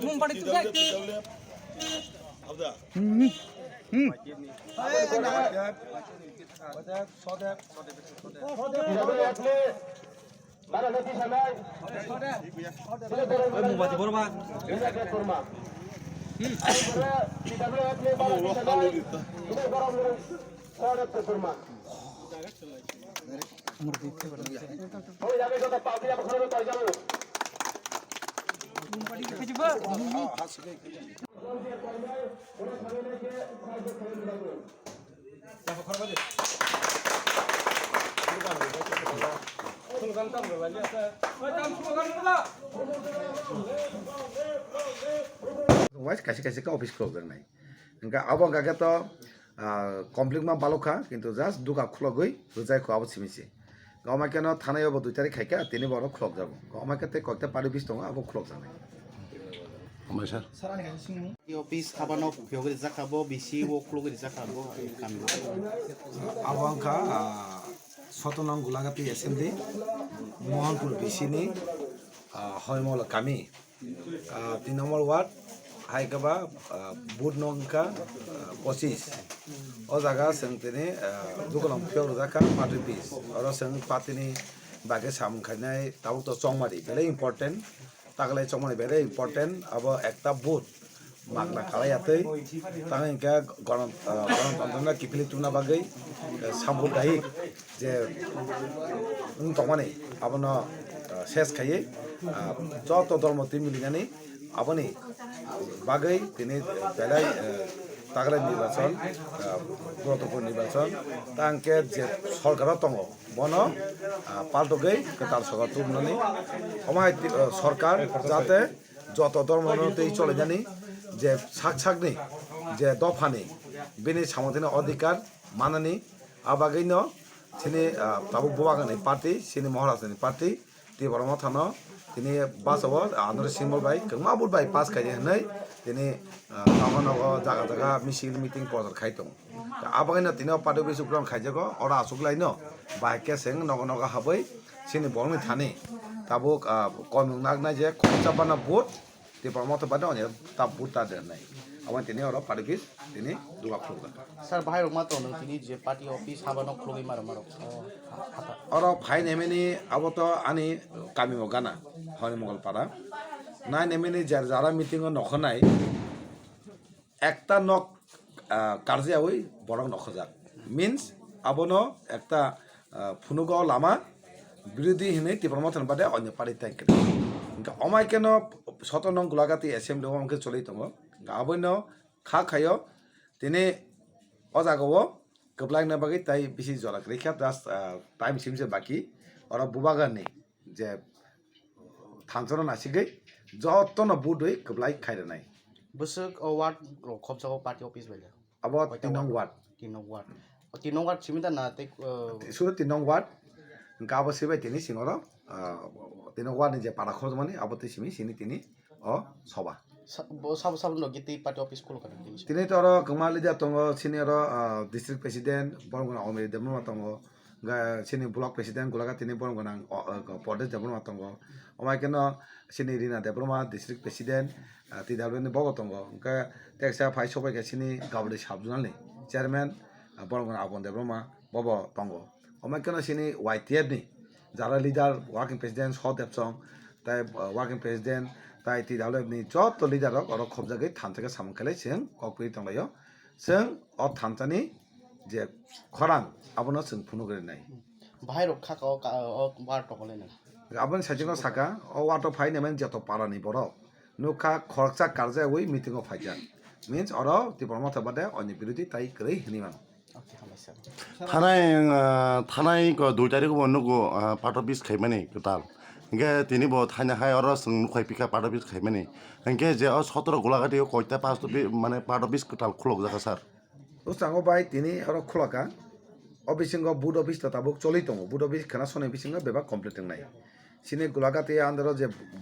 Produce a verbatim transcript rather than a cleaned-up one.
Mombati tu jak. Mombati borok ba. Wise kaisa kaisa khe office khulok jaknai. Hingkhe abo hingkha khe to, ah, complete ma balok kha, kintu just duka khulogwi rwjai kho abo simi se. Hingkhe omo khe no thanai o bo dui tarik khai kha, tini bo oro khulok jago. Hingkhe omo khe tei koita party office tongo, abo khulok jaknai. Hambai sir. Party office habano phiyogwi rijak kha bo, B C O khulogwi rijak kha bo, kami. Abo wngkha, ah, Sotonong Gulagati Assembly, Mohanpur B C ni, ah, Hoimol kami. Ah, tin number ward, hai khe ba, ah, booth no wngkha, ah, pochis. O jaga chwng tini, ah, dukulam phiyok rijak kha party office. Oro chwng party ni bagwi samung khainai tabuk to chongmari belai important. Taklai chongmani very important, abo ekta booth magna khalai atwi, tamo hinkhe gonon-, ah, gonotontro no kiphilwi tubuna bagwi, eh, samprodayik je wng tongmani abono, ah, ses khaiwi, ah, joto dormo twi milinani aboni bagwi tini belai, eh, taklai nirbachon, ah, gurutopurno nirbachon, tamo hinkhe je sorkaro tongo bono, ah, paltogwi kwtal sorkar tubunani, omo hai, ah, sorkar jate joto dormono tei cholainani je sak sakni je dophani bini samung thani odhikar manani, a bagwino chini, ah, tabuk bubagrani party, chini Maharajani party, Tipra Mothano tini bachao Andro Symbol bai kwbangma vote bai pass khaidi hwnwi tini, ah, nogo nogo jaga jaga misil meeting prochar khai tongo. Abagwino tini o party office uklon khaijago, oro achuklaino bahai khe chwng nogo nogo habwi chini borokni thani tabuk, ah, koimung naknai je khoroksa bana vote, Tipra Motha bana onek ta vote ta dernai. Aboni tini oro party office tini duga khulukjak. Sir, bahai rok ma tong nang tini je party office habano khulugwi maro maro. Oro phai nemeni abo to ani kami o gana, honi Mongolpara. Nai nemeni jar jara meeting o nokho nai. Ekta nok, ah, karjaui borok nokhojak. Means abono ekta, ah, phunugo lama birodhi hinwi Tipra Mothani bade onyo party tang khe. Hingkhe omai keno soto nong Gulagati assembly o hingkhe choli tongo. Hingkhe aboino kha khaio tini o jagao kwblaina bagwi tai bisi jora kwrwi kha, just, ah, time simse baki. Oro bubagarni je thansano nasigwi jotono budwi kwblai khai rwnai. Bwswk o ward rok khopjago party office bai le? Abo koita tin nong ward? Ward. Tin nong ward. O tin nong ward simi da na tei, uh, sudo tin nong ward. Hingkhe abo sibai tini singoro, uh, tin nong ward ni je para khopjakmani abo tei simi sini tini o soba. Sa-, bo sabo sabo no giti party office khulukha tini. Tini to oro kwma leader tongo, sini oro, ah, district president, borok gwnang Omiri Debbarma tongo, ga-, sini block president Gulagati ni borok gwnang, o, o, Pradesh Debbarma tongo, omai keno sini Rina Debbarma district president, ah, T W ni bobo tongo, hingkhe teksa phai sobai khe sini Gabri sub zonal ni chairman, ah, borok gwnang Abon Debbarma bobo tongo, omai keno sini Y T F ni jara leader working president Sodep Chong, tai, uh, working president, tai T W F ni joto leader rok oro khopjagwi thansa khe samung khlai chwng kok piri tonglaio. Chwng o thansani je khorang abono chwng phunuk rinai. Bahai rok kha ka o ka, o bar tongolai nang. Aboni saichung saka o wato phai nai mani joto para ni borok nukha khoroksa karjaui meeting o phaijak. Means oro Tipra Motha bade oni birodhi tai kwrwi hinwi mano. Thanai, ah, thanai ko dui tarik bo nugo, ah, party office khaimani kwtal. Hingke tini bo thaina hai oro chwng nukhai pika party office khaimani. Hingke je o sotoro Gulagati o koita party office, mane party office kwtal khulok jaka sir. Bwskango bai tini oro khulaka. O bisingo booth office to tabuk choli tongo. Booth office khana soni bisingo bebak complete wngnai. Chini Gulagati andaro je booth